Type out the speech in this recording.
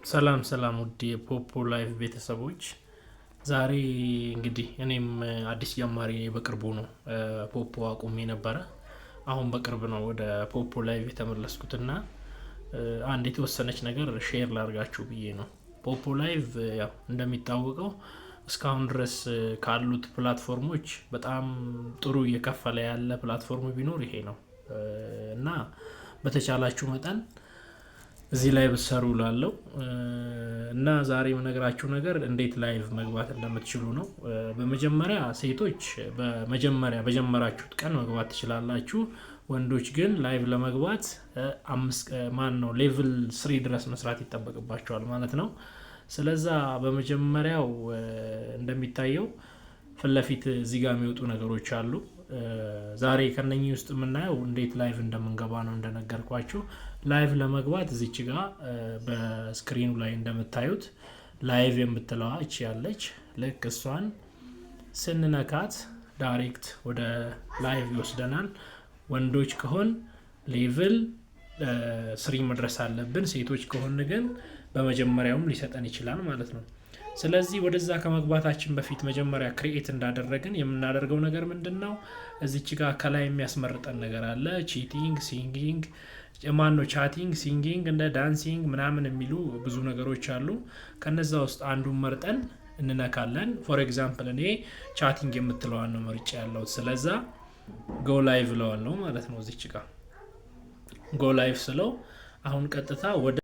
ሰላም ሰላም ውድ የፖፖ ላይቭ ቤተሰቦች፣ ዛሬ እንግዲህ እኔም አዲስ ጀማሪ በቅርቡ ነው፣ ፖፖ አቁሜ ነበረ። አሁን በቅርብ ነው ወደ ፖፖ ላይቭ የተመለስኩትና አንድ የተወሰነች ነገር share ላርጋችሁ ብዬ ነው። ፖፖ ላይቭ ያው እንደሚታወቀው እስካሁን ድረስ ካሉት platform ኦች በጣም ጥሩ እየከፈለ ያለ platform ቢኖር ይሄ ነው እና በተቻላችሁ መጠን እዚህ ላይ ብትሰሩ ላለው እና ዛሬ የምነግራችሁ ነገር እንዴት live መግባት እንደምትችሉ ነው። በመጀመሪያ ሴቶች በመጀመሪያ በጀመራችሁት ቀን መግባት ትችላላችሁ። ወንዶች ግን live ለመግባት አምስት ማን ነው level 3 ድረስ መስራት ይጠበቅባቸዋል ማለት ነው። ስለዛ በመጀመሪያው እንደሚታየው ፊት ለፊት እዚህ ጋር የሚወጡ ነገሮች አሉ። ዛሬ ከነኚህ ውስጥ የምናየው እንዴት live እንደምንገባ ነው። እንደነገርኳችሁ live ለመግባት እዚች ጋ በ screen ኑ ላይ እንደምታዩት live የምትለዋ እቺ ያለች ልክ እሷን ስንነካት direct ወደ live ይወስደናል። ወንዶች ከሆን level 3 መድረስ አለብን። ሴቶች ከሆን ግን በመጀመሪያውም ሊሰጠን ይችላል ማለት ነው። ስለዚህ ወደዛ ከመግባታችን በፊት መጀመሪያ create እንዳደረግን የምናደርገው ነገር ምንድን ነው? እዚች ጋር ከላይ የሚያስመርጠን ነገር አለ። Cheating፣ singing፣ ማን ነው chatting፣ singing እንደ dancing ምናምን የሚሉ ብዙ ነገሮች አሉ። ከነዛ ውስጥ አንዱን መርጠን እንነካለን። For example እኔ chatting የምትለዋን ነው መርጬ ያለሁት። ስለዛ go live እለዋለሁ ማለት ነው። እዚች ጋር go live ስለው አሁን ቀጥታ ወደ